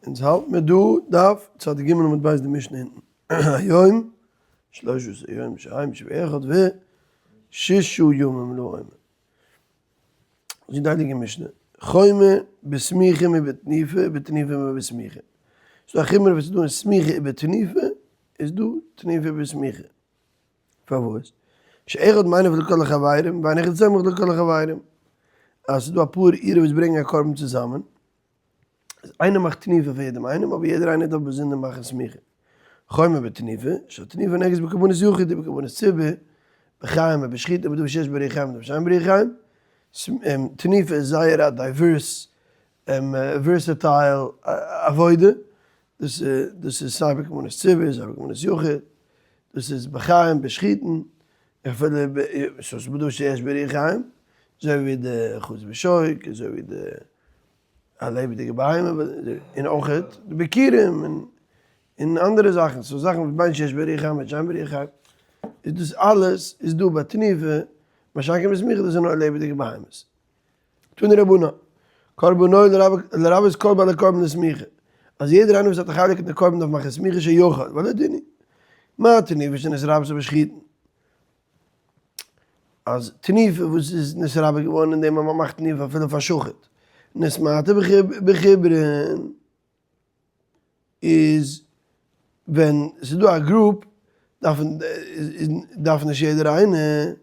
אונז האלט מיר דא דף צדיק ג' עמוד ב' די משנה אונטן, היום שלושה עשר יום שהם שבעה אחד ושישה ימים לעומר. זאגט די הייליגע משנה, חומר בסמיכה מבתנופה בתנופה מבסמיכה. ס'דא א חומרא וואס איז דא אין סמיכה ובתנופה, איז דא תנופה בסמיכה. פארוואס? שאחד מניף לכל החברים ואין אחד סומך לכל החברים. אז ס'איז דא אפאר אירע וואס ברענגען א קרבן צוזאמען, איז איינער מאכט תנופה פאר יעדעם איינעם, אבער יעדער איינער דארף באזונדער מאכן סמיכה. חומר בתנופה, שהתנופה נוהגת בקרבנות יחיד ובקרבנות ציבור, בחיים ובשחיטה ובדבר שיש בו רוח חיים ובדבר שאין בו רוח חיים. תנופה איז זייער א diverse versatile עבודה, דאס דאס איז סיי בקרבנות ציבור סיי בקרבנות יחיד, דאס איז בחיים בשחיטין, אפילו ס'איז בדבר שיש בו רוח חיים, אזוי ווי די חזה ושוק, אזוי ווי די א לעבעדיגע בהמה, און אויכעט די ביכורים און און אנדערע זאכן, ס'איז זאכן וואס בין שיש בו רוח חיים בין שאין בו רוח חיים, איז דאס אלעס איז דא ביי תנופה, מה שאין כן בסמיכה דאס איז נאר לעבעדיגע בהמות. תנו רבנן, קרבנו לרבות כל בעלי קרבן לסמיכה, אז יעדער איינער וואס האט א חלק אין די קרבן דארף מאכן סמיכה שיכול, ולא דין הוא. מה תנופה שנתרבתה בשחיטין? אז תנופה וואס איז נתרבה געווארן אין דעם אז מען מאכט תנופה אפילו פאר שחט, נתמעטה בחיבורין, איז ווען ס'איז דא א group דארף נישט יעדער איינער.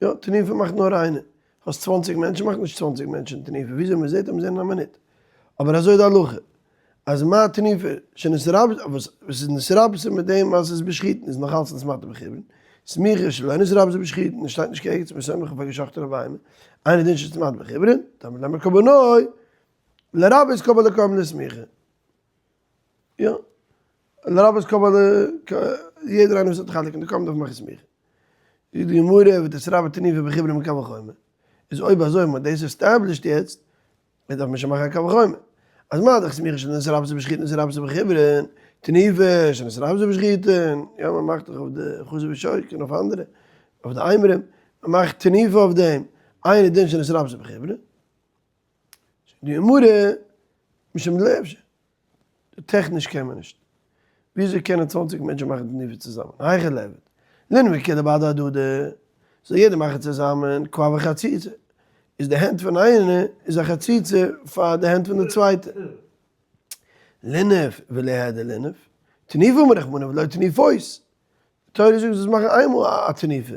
יא, תנופה מאכט נאר איינער. האסט צוואנציג מענטשן מאכט נישט צוואנציג מענטשן תנופה, וויאזוי מען זעט וועט מען זען אין א מינוט. אבער אזוי איז די הלכה, אז מה תנופה שנתרבתה, וואס איז נתרבתה מיט דעם אז עס איז בשחיטין איז נאך אלץ נתמעטה בחיבורין, סמיכה שלא נתרבתה בשחיטין, עס שטייט נישט קיין ערגעץ מסמך אויף א געשאכטענע בהמה, אינו דין שנתמעטה בחיבורין, תלמוד לומר קרבנו לרבות כל בעלי קרבן לסמיכה. יא, לרבות כל בעלי, יעדער איינער וואס האט חלק אין די קרבן דארף מאכן סמיכה. זאגט די גמרא ותתרבה תנופה בחיבורין מקל וחומר. איז אויב אזוי מ'האט דאס established יעצט, איז דארף מען שוין מאכן א קל וחומר. אז מה דאך סמיכה שנתרבתה בשחיטין נתרבתה בחיבורין, תנופה שנתרבתה בשחיטין, יא מ'מאכט דאך אויף די חזה ושוק און אויף אנדערע, אויף די אימורים, מ'מאכט תנופה אויף דעם, אינו דין שנתרבתה בחיבורין. זאגט די גמרא, משום דלא אפשר, טעכניש קען מען נישט, וויאזוי קענען צוואנציג מענטשן מאכן תנופה צוזאמען, היכי ליעבד, לינמר כולהו בהדי הדדי, זאל יעדער מאכן צוזאמען קא הוי חציצה, איז די הענט פון איינער איז א חציצה פאר די הענט פון די צווייטע, לינף וליהדר לינף, תנופה אמר רחמנא ולא תנופות, תורה זאגט זאלסט מאכן איינמאל א תנופה,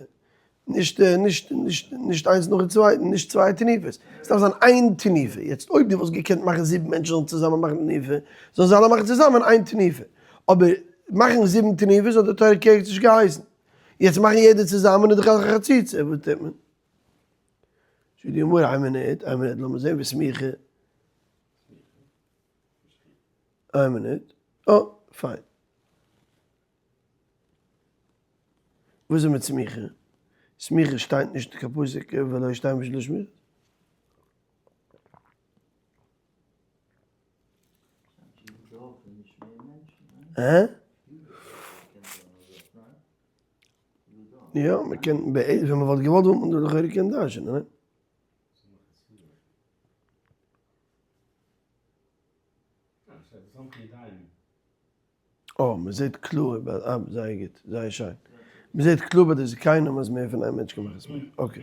נישט נישט נישט נישט איינס נאכן צווייטן, נישט צוויי תנופות, עס דארף זיין איין תנופה, יעצט אויב דו וואלסט געקענט מאכן זיבן מענטשן זאלן צוזאמען מאכן תנופה, זאלן זיי אלע מאכן צוזאמען איין תנופה, אבער מאכן זיבן תנופות האט די תורה קעגן נישט געהייסן, יעצט מאכן יעדער צוזאמען איז דאך א חציצה, וואס טוט מען? זאגט די גמרא איין מינוט, איין מינוט לאמיר זען וסמיכה, איין מינוט, אה, פיין. וואס איז מיט סמיכה? סמיכה שטייט נישט קיין פסוק ולא שתיים ושלש מיכות. אה? יא, מען קען, ווען מען וואלט געוואלט וואלט מען דאך לכאורה געקענט דרש'נען, ניין? אה, מען זעט קלאר ביי, אה, זייער גוט, זייער שיין. מען זעט קלאר ביי די זקנים אז מער פון איין מענטש קען מאכן סמיכה. okay.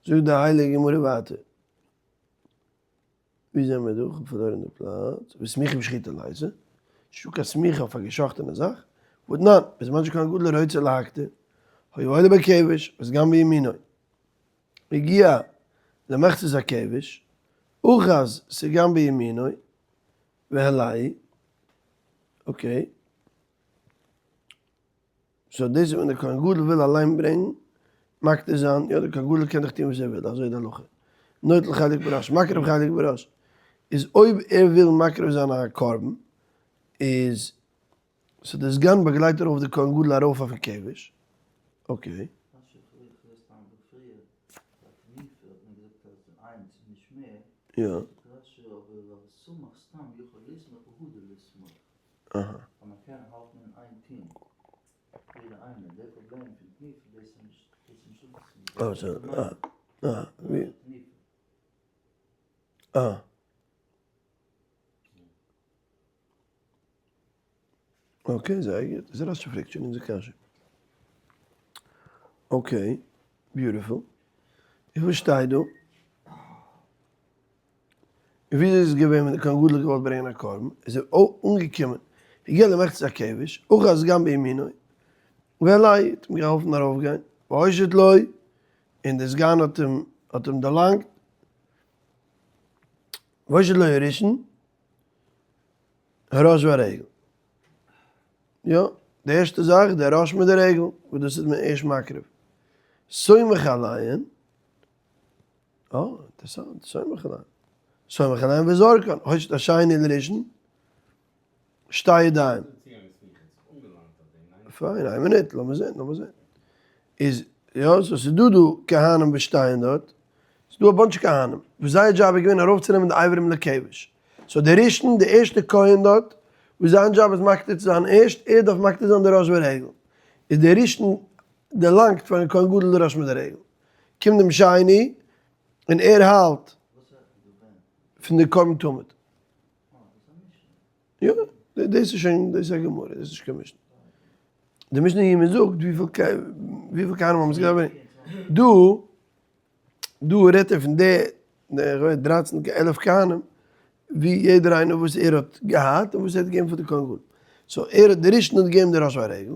זאגט די הייליגע גמרא ווייטער. ווי זענען מיר דא? כ'האב פארלוירן די פלאץ. וסמיכה בשחיטה ליתא. נישטא קיין סמיכה אויף א געשאכטענע זאך. והתנן, בזמן שכהן גדול רוצה להקטיר, היה עולה בכבש, וסגן בימינו. הגיע למחצית הכבש, אחז סגן בימינו, והעלהו, okay. so דאס איז ווען דער כהן גדול וויל אליין ברענגן, מקטיר זיין, יא דער כהן גדול קען דאך טון וואס ער וויל, אזוי איז די הלכה. נוטל חלק בראש, מקריב חלק בראש, איז אויב ער וויל מקריב זיין א קרבן, איז so דער סגן באגלייט ארויף די כהן גדול ארויף אויפן כבש, okay. יא. אהא. אה. אה. Okay, זייער גוט. איז רשי פרעגט שוין אונזער קשיא. Okay, beautiful. איך פארשטיי דא. און וויאזוי איז עס געווען ווען די כהן גדול האט געוואלט ברענגען א קרבן, איז ער אנגעקומען, הגיע למחצית הכבש, אחז סגן בימינו, והעלהו, האט אים געהאלפן ארויפגיין, והושיט לו, און דער סגן האט אים האט אים דערלאנגט, והושיט לו הראשון, הראש והרגל. יא, די ערשטע זאך, די ראש מיט די רגל, וואס דאס איז מען ערשט מקריב. סומך עליהן, אה, אינטערעסאנט, סומך עליהן. סומך עליהן וזורקן, הושיט השני לראשון, שתי ידיים. פיין, איין מינוט, לאמיר זען, לאמיר זען. איז, יא, so ס'איז דא דא כהנים וואס שטייען דארט, ס'איז דא א bunch כהנים, וואס זייער דזשאב איז געווען ארויפצונעמען די אברים לכבש. so דער ראשון, דער ערשטער כהן דארט, וואס זיין דזשאב איז מקטיר צו זיין ערשט, ער דארף מקטיר זיין די ראש ורגל. איז דער ראשון דערלאנגט פארן כהן גדול די ראש מיט די רגל. קומט דעם שני, און ער האלט פון די קרבן תמיד. יא, דאס איז שוין, דאס איז א גמרא, דאס איז נישט קיין משנה. די משנה אין יומא זאגט וויפיל כהנים האבן עס געדארפט ברענגען. דא, דא רעדט ער פון די דרייצן, 11 כהנים, ווי יעדער איינער וואס ער האט געהאט און וואס ער האט געגעבן פאר די כהן גדול. so ער האט, די ראשון האט געגעבן די ראש והרגל,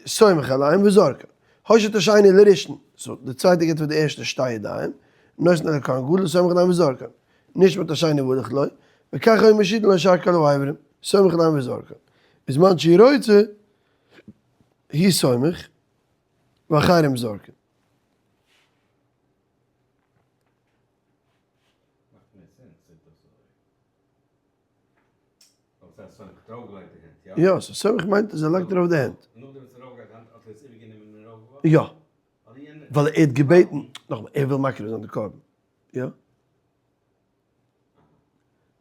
סומך עליהם וזורקן. הושיט השני לראשון, so די צווייטע געבט פאר די ערשטע שתי ידיים, נותן לכהן גדול סומך עליהם וזורקן. נשמט השני והלך לו, וכך היו מושיטין לו שאר כל האיברים, סומך עליהם וזורקן. בזמן שהוא רוצה, הוא סומך, ואחרים זורקין. מאכט מער sense זעט אויס אזוי. אבער ס'איז א סומך ארויפגעלייגט די הענט, יא? יא, ס'איז סומך מיינט אז ער לייגט ארויף די הענט. און נאכדעם וואס ער ארויפגעלייגט די האנט האט ער עס איבערגענומען און ארויפגעווארפן? יא. ווייל ער האט געבעטן, נאכאמאל, ער וויל מקריב זיין די קרבן, יא?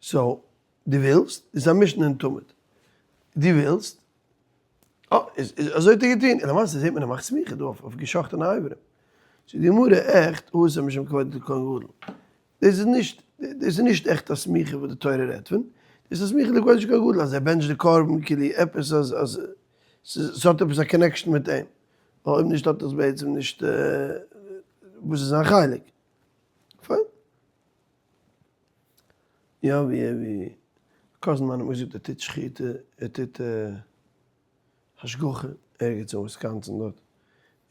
so, דו ווילסט? איז א משנה אין תמיד. דו ווילסט? אה, איז אזוי האט ער געטון. און למעשה זעט מען ער מאכט סמיכה דא אויף געשאכטענע אברים. so די גמרא עכט, התם משום כבודו דכהן גדול. דאס איז נישט, דאס איז נישט עכט א סמיכה וואס די תורה רעדט פון. דאס איז א סמיכה לכבודו של כהן גדול, אז ער בענטשט די קרבן כאילו עפעס אז אז ס'האט עפעס א connection מיט אים. ווייל אויב נישט האט עס בעצם נישט וואס איז זיין חלק. פיין. יא ווי ווי cousin מיינער האט מיר געזאגט ער טוט שחיטה ער טוט השגחה ערגעץ אין וויסקאנסין דארט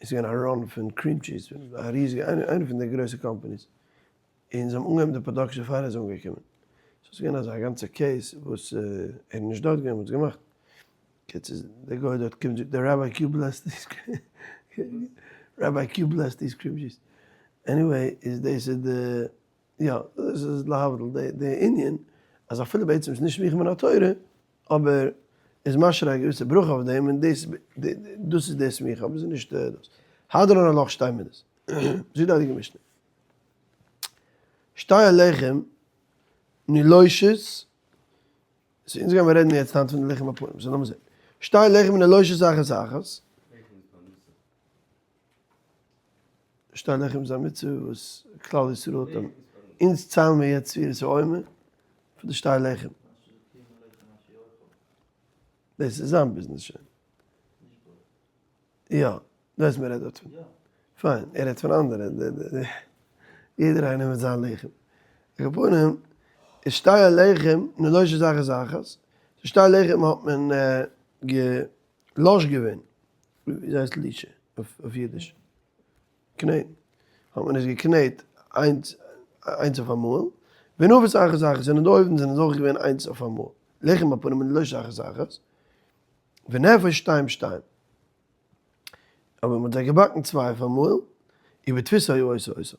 איז געווען א run פון cream cheese א ריזיגע איינע פון די גרויסע companies און זיי האבן אנגעהויבן די production פאר ער איז אנגעקומען so ס'איז געווען אזא גאנצע case וואס ער איז נישט דארט געווען מ'האט עס געמאכט קיצור דער גוי דארט קומט זאגט דער Rabbi Q bless this Rabbi Q bless this cream cheese anyway איז דאס איז די יא, דאס איז להבדיל די די ענין אז אפילו בעצם איז נישט סמיכה מן התורה, אבער איז משרה א געוויסע ברכה אויף דעם און דאס דאס איז די סמיכה אבער ס'איז נישט דאס. הדרן עלך שתי מידות. זאגט די הייליגע משנה. שתי הלחם נילושות, so אונז גיימיר רעדן יעצט היינט פון די לחם הפנים, so לאמיר זען. שתי לחם נילושות אחת אחת. לחם איז פרנסה. שתי לחם איז א מצוה וואס כלל ישראל האט אים, אונז ציילן מיר יעצט ספירת העומר פון די שתי לחם. דאס איז זיין ביזנעס שוין. יא, דו ווייסט מען רעדט דארט פון. פיין, ער רעדט פון אנדערע, יעדער איינער מיט זיין לחם. על כל פנים, איז שתי הלחם נלושות אחת אחת, די שתי לחם האט מען געלאש געווען. ווי הייסט לישה אויף אידיש? קנעטן. האט מען עס געקנעט איינס איינס אויף אמאל, ונאפות אחת אחת זענען די אויוון זענען אויך געווען איינס אויף אמאל, לחם הפנים און לישה אחת אחת, ונאפות שתיים שתיים. אבער מען האט זיי געבאקן צוויי אויף אמאל, ובדפוס היו עושה אותה.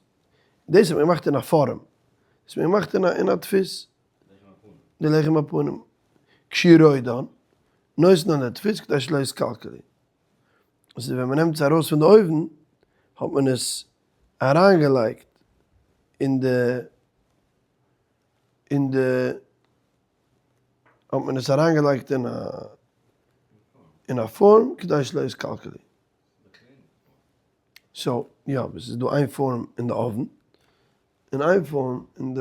דאס האט מען געמאכט אין א פארעם, דאס האט מען געמאכט אין א אין א דפוס. די לחם הפנים. כשהוא רודן, נותנן לדפוס כדי שלא יתקלקלו. דאס איז ווען מען נעמט עס ארויס פון די אויוון, האט מען עס אריינגעלייגט אין די, אין די, האט מען עס אריינגעלייגט אין א, אין א פארם כדי שלא יתקלקלו. so, יא, אבער ס'איז דא איין פארם אין די אויוון, און איין פארם אין די,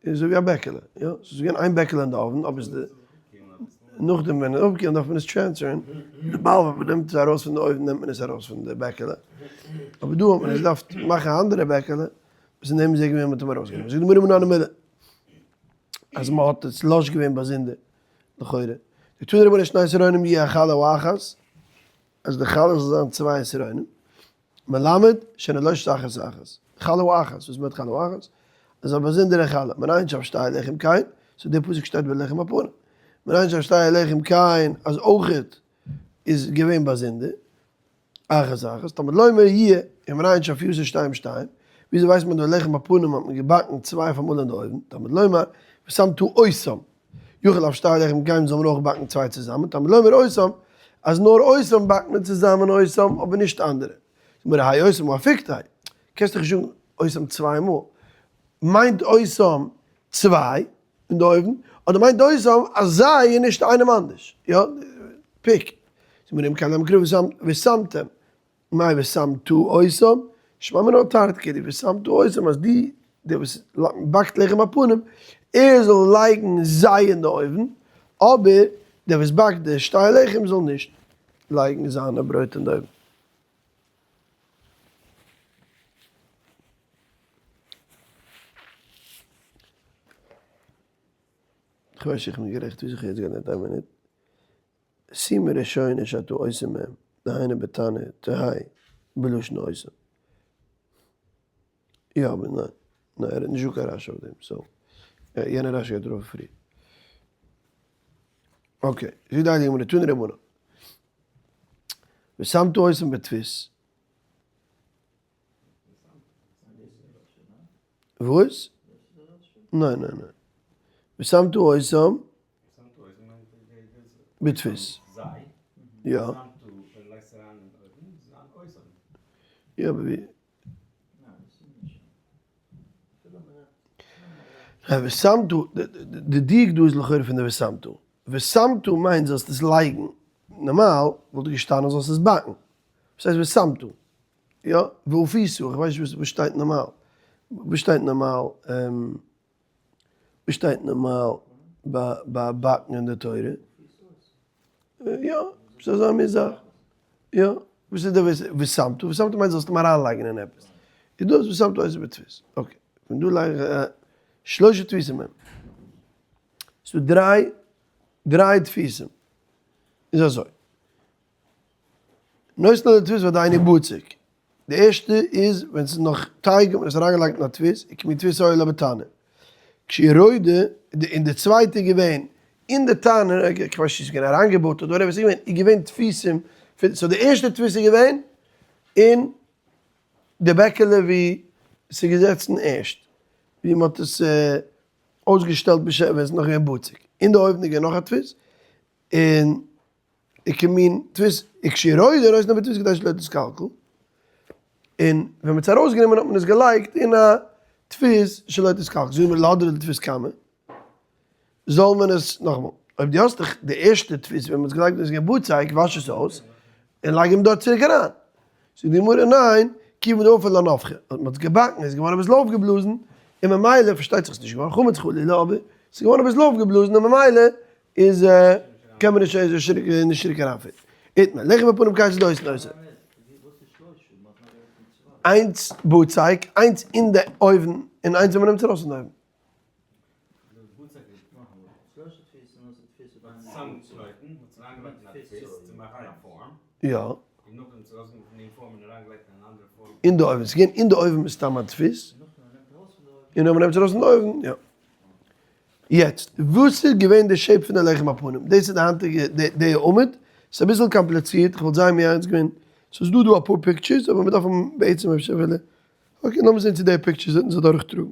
איז אזוי ווי א בעקעלע, יא, ס'איז געווען איין בעקעלע אין די אויוון, אבער ס'איז די. נאכדעם ווען עס אפקילן דארף מען עס transfer ן, נארמאל ווען מען נעמט עס ארויס פון די אויוון נעמט מען עס ארויס פון די בעקעלע, אבער דא האט מען עס געדארפט מאכן א אנדערע בעקעלע, וואס אין דעם איז ער געווען מען האט אים ארויסגענומען, זאגט די גמרא מנא הני מילי אז מען האט עס לש געווען באזונדער, לכאורה, דתנו רבנן שני סרונים יהו החלה האחת, אז די חלה זאל זיין צוויי סרונים, מלמד שהן לשות אחת אחת, חלה אחת, וואס מיינט חלה אחת? אז א באזונדערע חלה, מנין שאף שתי הלחם כן, so דער פסוק שטייט ביי לחם הפנים, מנין שאף שתי הלחם כן אז אויכעט איז געווען באזונדער, אחת אחת, תלמוד לומר יהיה, און מנין שאפייתו שתיים שתיים, וויאזוי ווייסט מען אז לחם הפנים האט מען געבאקן צוויי אויף אמאל אין די אויוון, תלמוד לומר ושמת אותם, יכול אף שתי הלחם כן זאל מען אויך באקן צוויי צוזאמען, תלמוד לומר אותם, אז נאר אותם באקט מען צוזאמען אותם אבער נישט אנדערע. גמרא האי אותם הא אפיקתיה, קענסט דאך נישט זאגן אותם צוויי מאל, מיינט אותם צוויי אין די אויוון, אדער מיינט אותם אז זיי און נישט איינעם אנדערש, יא, pick. גמרא אם כן למה קרא ושמתם, מאי ושמתו אותם, שמע מינה תרתי כדי ושמתו אותם אז די דער וואס באקט לחם הפנים ער זאל לייגן זיי אין די אויוון, אבער דער וואס באקט די שתי הלחם זאל נישט לייגן זיינע ברויט אין די אויוון. כ'ווייס איך בין גערעכט וויאזוי כ'האב יעצט געלערנט איין מינוט. שימה ראשונה שאתה עושה מהם, דהיינו בתנור תהא בלשון עושה. יא אבער ניין, ניין ער האט נישט דא קיין רשי אויף דעם, so יענע רשי גייט ארויף פריער. okay, זאגט די הייליגע גמרא תנו רבנן, ושמת אותם בדפוס. וואס? ניין ניין ניין. ושמת אותם בדפוס. יא. יא אבער ווי. ושמת, די דיוק דא איז לכאורה פון די ושמת. ושמת מיינט זאלסט עס לייגן. נארמאל וואלט געשטאנען זאלסט עס באקן. וואס הייסט ושמת? יא, ואפית, איך ווייס נישט וואס שטייט נארמאל. וואס שטייט נארמאל? וואס שטייט נארמאל ביי באקן אין די תורה? יא, ס'איז אזא מין זאך. יא, וואס איז די ושמת? ושמת מיינט זאלסט אים אריינלייגן אין עפעס. איז דאס ושמת אותם בדפוס. okay, פון דא לייג איך שלושה דפוסים הם. ס'דא דריי, דריי דפוסים. איז אזוי. נותנו לדפוס ועדיין בצוק. די ערשטע איז ווען ס'איז נאך טייג האט מען עס אריינגעלייגט אין א דפוס, וכמין דפוס היה לה בתנור. כשהוא רודה, און די צווייטע איז געווען אין די תנור, איך ווייס נישט צו ס'איז געווען אריינגעבויט אדער whatever ס'איז געווען, איז געווען דפוסים, so די ערשטע דפוס איז געווען אין די בעקעלע ווי ס'איז געזעצן ערשט, ווי מ'האט עס אויסגעשטעלט בשעת ווען ס'איז נאך געווען בצוק. אין די אויוון איז געווען נאך א דפוס, און וכמין דפוס וכשהיא רודה נותנו בדפוס כדי שלא תתקלקל, און ווען מ'האט עס ארויסגענומען האט מען עס געלייגט אין א דפוס שלא תתקלקל, זאגט מען להדרה לדפוס קמא, זאל מען עס נאכאמאל, אויב דו האסט דיך די ערשטע דפוס ווען מ'האט עס געלייגט און עס איז געווען בצוק, וואש עס אויס און לייג אים דארט צוריק אריין. זאגט די גמרא ניין, כיוון דאפי לה נפחא, אז מ'האט עס געבאקן איז געווארן אביסל אויפגעבלאזן, און ממילא, פארשטייט זיך ס'איז נישט געווארן חמץ חלילה, אבער ס'איז געווארן אביסל אויפגעבלאזן און ממילא איז קען מען נישט נישט צוריק אריינפיטן. איתמר, לחם הפנים כיצד עושין אותו. איינס בצוק, איינס אין די אויוון, און איינס ווען מ'נעמט עס ארויס פון די אויוון. יא. אין די אויוון, ס'איז געווען אין די אויוון מסתם א דפוס. און אויב מ'נעמט עס ארויס פון די אויוון, יא. יעצט, וואס איז געווען די shape פון די לחם הפנים? דאס איז די היינטיגע די עמוד, ס'איז אביסל קאמפליצירט, כ'וואלט זייער מייעץ געווען, ס'איז דא דא אפאר pictures, אבער מ'דארף האבן בעצם אפשר אפילו, okay לאמיר זען צו די pictures וועט אונז אדורכטראגן.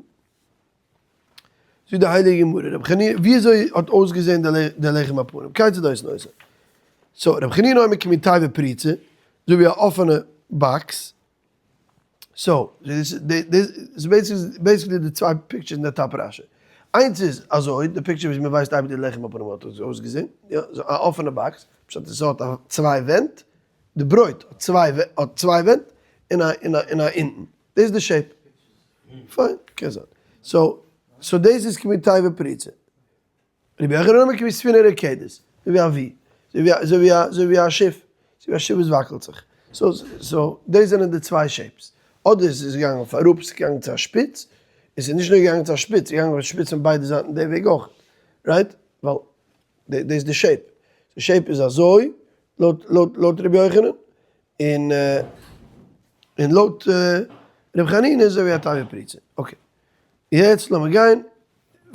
זאגט די הייליגע גמרא, רבי חנינא, ווי אזוי האט אויסגעזען די לחם הפנים? כיצד עושין אותו. so, רבי חנינא אומר כמין תיבה פרוצה, אזוי ווי א אפענע box, so, דאס איז basically די צוויי pictures אין די top רשי. איינס איז אזוי, די picture וואס מ'ווייסט אייביג די לחם הפנים האט אויסגעזען, יא, א אפענע box, פשט איז ס'האט צוויי ווענט, די ברויט האט צוויי ווענט און א און א אונטן, דאס איז די shape. פיין, קען זיין. so, so דאס איז כמין תיבה פרוצה. רבי יוחנן אומר כמין ספינה רוקדת. אזוי ווי א V, אזוי ווי א, אזוי ווי א שיף, אזוי ווי א שיף וואס וואקלט זיך. so, so, דאס זענען די צוויי shapes. אדער עס איז געגאנגען אויף אראפ, עס איז געגאנגען צו א שפיץ, עס איז נישט נאר געגאנגען צו א שפיץ, עס איז געגאנגען אויף א שפיץ פון ביידע זייטן די וועג אויך, right? ווייל דאס איז די shape. די shape איז אזוי, לויט, לויט, לויט רבי יוחנן, און, און לויט רבי חנינא איז אזוי ווי א תיבה פרוצה. okay. יעצט לאמיר גיין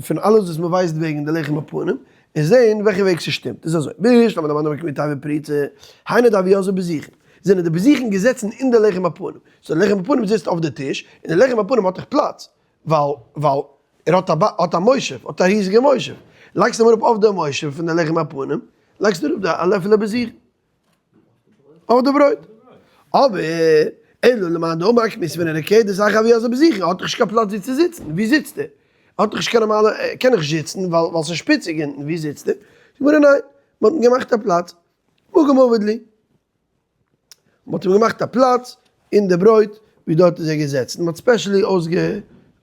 פון אלעס וואס מען ווייסט וועגן די לחם הפנים, און זען וועלכע וועג ס'שטימט. איז אזוי, בשלמא למאן דאמר כמין תיבה פרוצה, היינו דהוו יתבי בזיכין, זענען די בזיכין געזעצן אין די לחם הפנים, so די לחם הפנים זיצט אויף די טיש, און די לחם הפנים האט דאך פלאץ, ווייל ווייל ער האט א האט א מושב, האט א ריזיגע מושב, לייגסט אים אראפ אויף די מושב פון די לחם הפנים, לייגסט אראפ די א לעפעלע בזיכין. אויף די ברויט. אבער, אלא למאן דאמר כמין ספינה רקדת היכי הוו יתבי בזיכין, האט דאך נישט קיין פלאץ ווי צו זיצן, ווי זיצט ער? האט דאך נישט קיין נארמאלע, ער קען דאך נישט זיצן ווייל ווייל ס'איז שפיציג אונטן, ווי זיצט ער? זאגט די גמרא ניין, מ'האט אים געמאכט א פלאץ, מקום עביד ליה. מ'האט אים געמאכט א פלאץ אין די ברויט ווי דארט איז ער געזעצן, מ'האט specially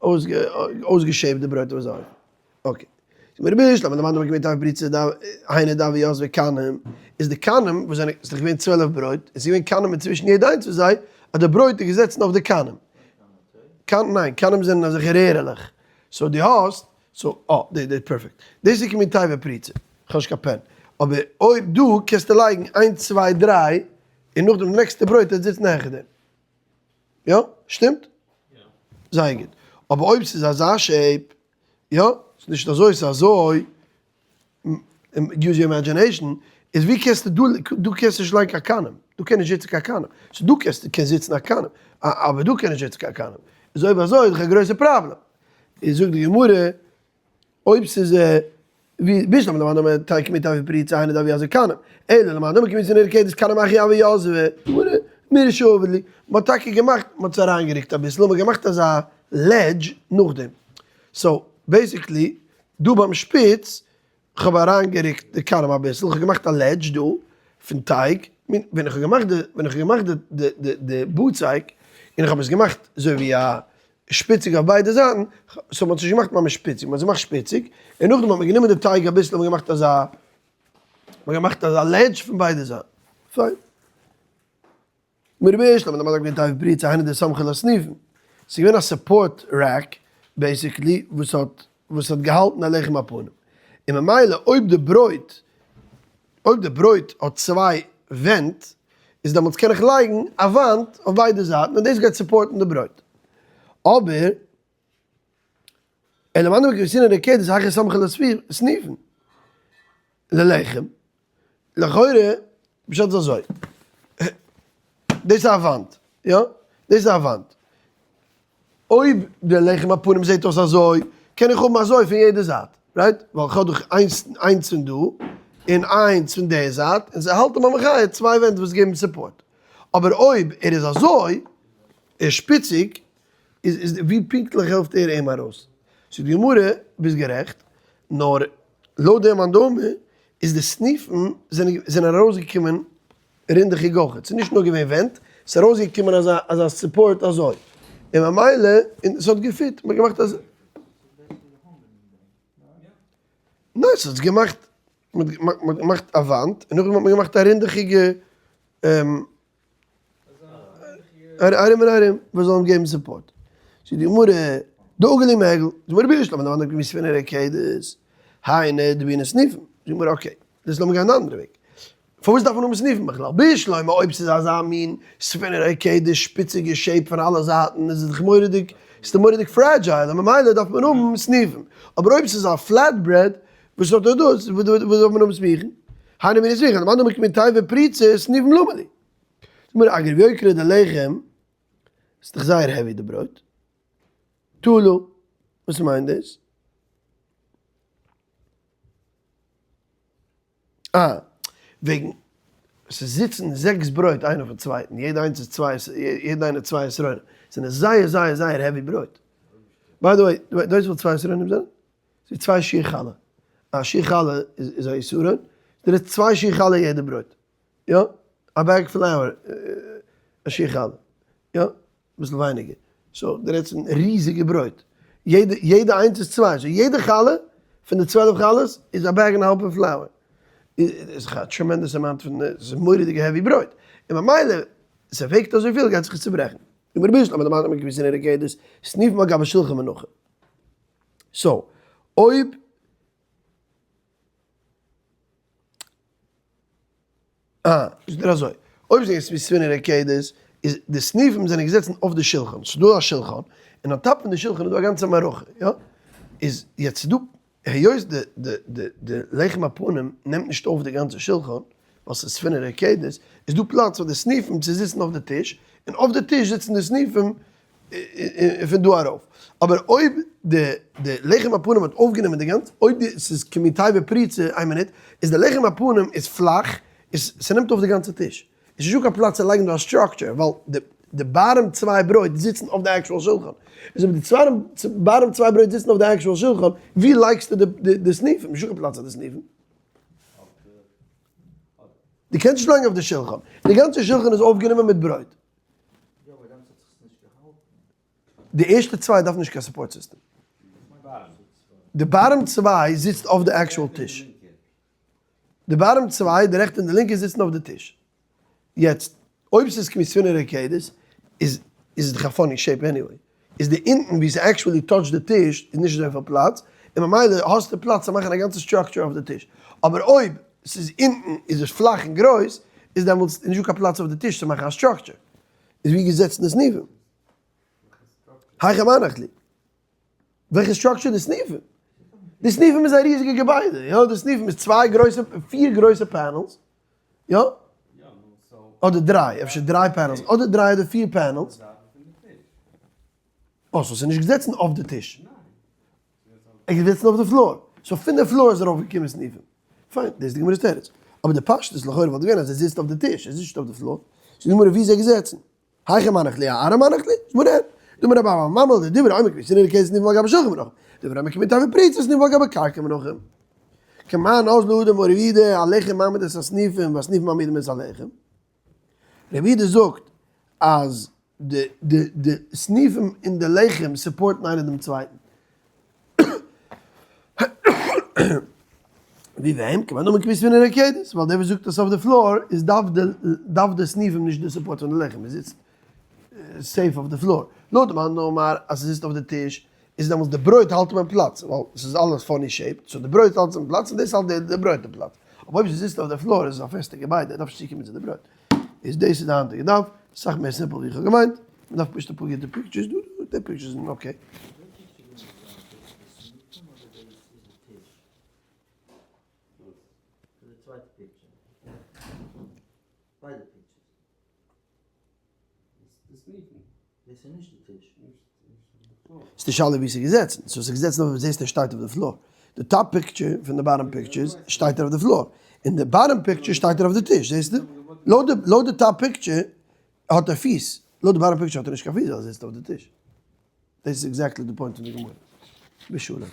אויסגע shape ט די ברויט אויף אזא אופן. okay. זאגט מיר בשלמא למאן דאמר כמין תיבה פרוצה היינו דהוו יתבי כנים, איז די כנים וואס זענען, ס'איז דאך געווען 12 ברויט, און ס'איז געווען כנים אינצווישן יעדע איינס פון זיי, אז די ברויט איז געזעצן אויף די כנים. ניין, כנים זענען אזעלכע רערעלעך. so דו האסט, so, אה, די, די, perfect. דאס איז כמין תיבה פרוצה. כ'האב נישט קיין pen. אבער אויב דא קענסטו לייגן איינס צוויי דריי, און נאכדעם די נעקסטע ברויט וועט זיצן העכער דעם. יא? שטימט? זייער גוט. אבער אויב ס'איז אזא shape, יא? ס'איז נישט אזוי, ס'איז אזוי, use your imagination, איז ווי קענסטו דא, דא קענסטו נישט לייגן קיין כנים, דא קען נישט זיצן קיין כנים, so דא קענסטו, קען זיצן א כנים, אבער דא קען נישט זיצן קיין כנים, איז אויב אזוי איז דאך א גרויסע פראבלעם. איז זאגט די גמרא, אויב ס'איז ווי בשלמא למאן דאמר כמין תיבה פרוצה היינו דהוו יתבי כנים, אלא למאן דאמר כמין ספינה רקדת כנים היכי הוו יתבי, מרישא עביד להו, מ'האט טאקע געמאכט, מ'האט עס אריינגערוקט אביסל, און מ'האט געמאכט אזא ledge נאכדעם, so basically דא ביים שפיץ, כ'האב אריינגערוקט די כנים אביסל, כ'האב געמאכט א ledge דא פון טייג, ווען איך האב געמאכט די, ווען איך האב געמאכט די די די בצק, און איך האב עס געמאכט אזוי ווי א שפיציג אויף ביידע זייטן, so מ'האט עס נישט געמאכט ממש שפיציג, מ'האט עס געמאכט שפיציג, און נאכדעם האט מען גענומען די טייג אביסל און געמאכט אזא, מ'האט געמאכט אזא ledge פון ביידע זייטן. פיין. מרבי שלמה דאמר געווען תיבה פרוצה היינו דסמכי לה סניפין. ס'איז געווען א support rack basically וואס האט וואס האט געהאלטן א לחם הפנים. און ממילא אויב די ברויט אויב די ברויט האט צוויי ווענט איז דעמאלטס קען איך לייגן א וואנט אויף ביידע זייטן און דאס גייט support ן די ברויט. אבער אלא למאן דאמר כמין ספינה רקדת היכי סמכי לה סניפין ללחם. לכאורה פשט איז אזוי, דאס איז א וואנט, יא? דאס איז א וואנט. אויב די לחם הפנים זעט אויס אזוי, קען איך האבן אזוי פון יעדע זייט, right? ווייל איך האב דאך איינס איינס פון דא, און איינס פון די זייט, און זיי האלטן ביי מחיה צוויי ווענט וואס געבן support. אבער אויב ער איז אזוי, ער איז שפיציג, איז איז ווי פונקטליך העלפט ער אים ארויס? זאגט די גמרא, ביסט גערעכט, נאר לויט דעם מאן דאמר איז די סניפן זענען זענען ארויסגעקומען רינדעכיג אויכעט, ס'איז נישט נאר געווען ווענט, ס'איז ארויסגעקומען אזא אזא support אזוי, און ממילא און ס'האט געפיט, מ'האט געמאכט אז. ניין ס'האט געמאכט, מ'האט געמאכט א וואנט און נאכדעם האט מען געמאכט א רינדעכיגע ארום און ארום וואס זאל אים געבן support. זאגט די גמרא, דעגל ומעגל, די גמרא בשלמא למאן דאמר כמין ספינה רקדת, היינו דבעינן סניפין, זאגט די גמרא okay, דאס לאמיר גיין די אנדערע וועג, פארוואס דארף מען האבן סניפין בכלל? בשלמא אויב ס'איז אזא מין ספינה רקדת שפיציגע shape פון אלע זייטן איז עס דאך מורא'דיג, ס'איז דאך מורא'דיג fragile און ממילא דארף מען האבן סניפין, אבער אויב ס'איז א flat bread וואס האט ער דאס? וואס דארף מען האבן סניפין? היינו בעינן סניפין, למאן דאמר כמין תיבה פרוצה סניפין למה לי. זאג מיר אגב יוקרא דלחם, ס'איז דאך זייער heavy די ברויט. תלה, וואס מיינט דאס? אה, וועגן ס'זיצן זעקס ברויט איינער אויפן צווייטן, יעדע איינס איז צוויי, יעדע איינער צוויי עשרונים, ס'זענען זייער זייער זייער heavy ברויט. by the way, דו ווייסט וויפיל צוויי עשרונים זענען? ס'איז צוויי שיעור חלה. א שיעור חלה איז א עשרון, דער איז צוויי שיעור חלה יעדע ברויט. יא, א bag flour א שיעור חלה. יא, אביסל ווייניגער. so דו רעדסט פון ריזיגע ברויט. יעדע יעדע איינס איז צוויי. so יעדע חלה פון די 12 חלות איז א bag און א האלב פון flour. איז א tremendous amount פון, ס'איז מורא'דיגע heavy ברויט, און ממילא ס'וועגט אזויפיל גייט זיך עס צוברעכן. און רבי שלמה דערמאנט מען כמספינה רקדות, סניפים על גבי שלחן מנוחין. so, אויב אה, זאגט ער אזוי, אויב זענען ספינה רקדות, איז די סניפים זענען געזעצן אויף די שלחן, ס'איז דא א שלחן, און on top פון די שלחן איז דא א גאנצע מערכה, יא? איז יעצט ס'איז דא, היות די די די די לחם הפנים נעמט נישט אויף די גאנצע שלחן, ווייל ס'איז ספינה רקדות, איז דא פלאץ פאר די סניפים צו זיצן אויף די טיש, און אויף די טיש זיצן די סניפים פון דא ארויף. אבער אויב די די לחם הפנים האט אויפגענומען די גאנצע, אויב די ס'איז כמין תיבה פרוצה, איין מינוט, איז די לחם הפנים איז פלאך, איז ס'נעמט אויף די גאנצע טיש. איז נישטא קיין פלאץ צו לייגן דא א structure, ווייל די די bottom צוויי ברויט זיצן אויף די actual שולחן. איז אויב די צוויי bottom צוויי ברויט זיצן אויף די actual שולחן, ווי לייגסטו די די די סניפים? נישטא קיין פלאץ אויף די סניפים. דו קענסט נישט לייגן אויף די שולחן. די גאנצע שולחן איז אויפגענומען מיט ברויט. די ערשטע צוויי דארפן נישט קיין support system. די bottom צוויי זיצט אויף די actual טיש. די bottom צוויי, די רעכטע און די לינקע זיצן אויף די טיש. יעצט, אויב ס'איז כמספינה רקדות, איז איז דאך א funny shape anyway. איז די אונטן ווי ס'עקטשועלי touch ט די טיש איז נישט אזויפיל פלאץ, און ממילא האסטו פלאץ צו מאכן א גאנצע structure אויף די טיש. אבער אויב ס'איז אונטן איז עס פלאך און גרויס, איז דעמאלטס נישטא קיין פלאץ אויף די טיש צו מאכן א structure. איז ווי געזעצן די סניפים? היכא מנח להו. וועלכע structure? די סניפים? די סניפים איז א ריזיגע געביידע, יא, די סניפים איז צוויי גרויסע, פיר גרויסע panels, יא? אדער דריי, אפשר דריי panels, אדער דריי אדער פיר panels. אה, so ס'איז נישט געזעצן אויף די טיש. ער איז געזעצן אויף די floor. so פון די floor איז ארויף געקומען סניפים. פיין, דאס איז די גמרא'ס תירוץ. אבער די פשטות לכאורה וואלט געווען אז ער זיצט אויף די טיש, ער זיצט נישט אויף די floor. זאגט די גמרא ווי איז ער געזעצן? היכא מנח להו אארעא מנח להו? זאגט די גמרא אין. דאמר רב אבא אמר ממל דדברי אומר כמספינה רקדות סניפים על גבי שלחן מונחים. דברי אומר כמין תיבה פרוצה סניפים על גבי קרקע מונחים. כמאן אזלא הא דאמר רב יהודה הלחם מעמיד את הסניפים והסניפים מעמידים את הלחם. רב יהודה זאגט אז די די די סניפים און די לחם support ן איינער דעם צווייטן. ווי וועם? כמאן דאמר כמספינה רקדות, ווייל דער וואס זאגט עס אויף די floor איז דארף די דארף די סניפים נישט די support פון די לחם, עס זיצט safe אויף די floor. לויט מאן דאמר אז עס זיצט אויף די טיש איז דעמאלטס די ברויט האלט אים אין פלאץ, ווייל עס איז אלעס funny shape, so די ברויט האלט עס אין פלאץ און דאס האלט די ברויט אין פלאץ. אבער אויב ס'זיצט אויף די floor איז עס א פעסטע געביידע, ער דארף נישט צוקומען צו די ברויט. איז דאס איז די היינטיגע דף, אסאך מער simple ווי איך האב געמיינט, מ'דארף פשוט אפאר גוטע pictures דא, די pictures זענען okay. ס'איז די שאלה ווי ס'איז געזעצן, so ס'איז געזעצן אויף זעסט ער שטייט אויף די floor, די top picture פון די bottom pictures שטייט ער אויף די floor, אין די bottom picture שטייט ער אויף די טיש, זעסטו? לויט די top picture האט ער פיס, לויט די bottom picture האט ער נישט קיין פיס ווייל ער זיצט אויף די טיש. דאס איז exactly די point פון די גמרא. בשלום.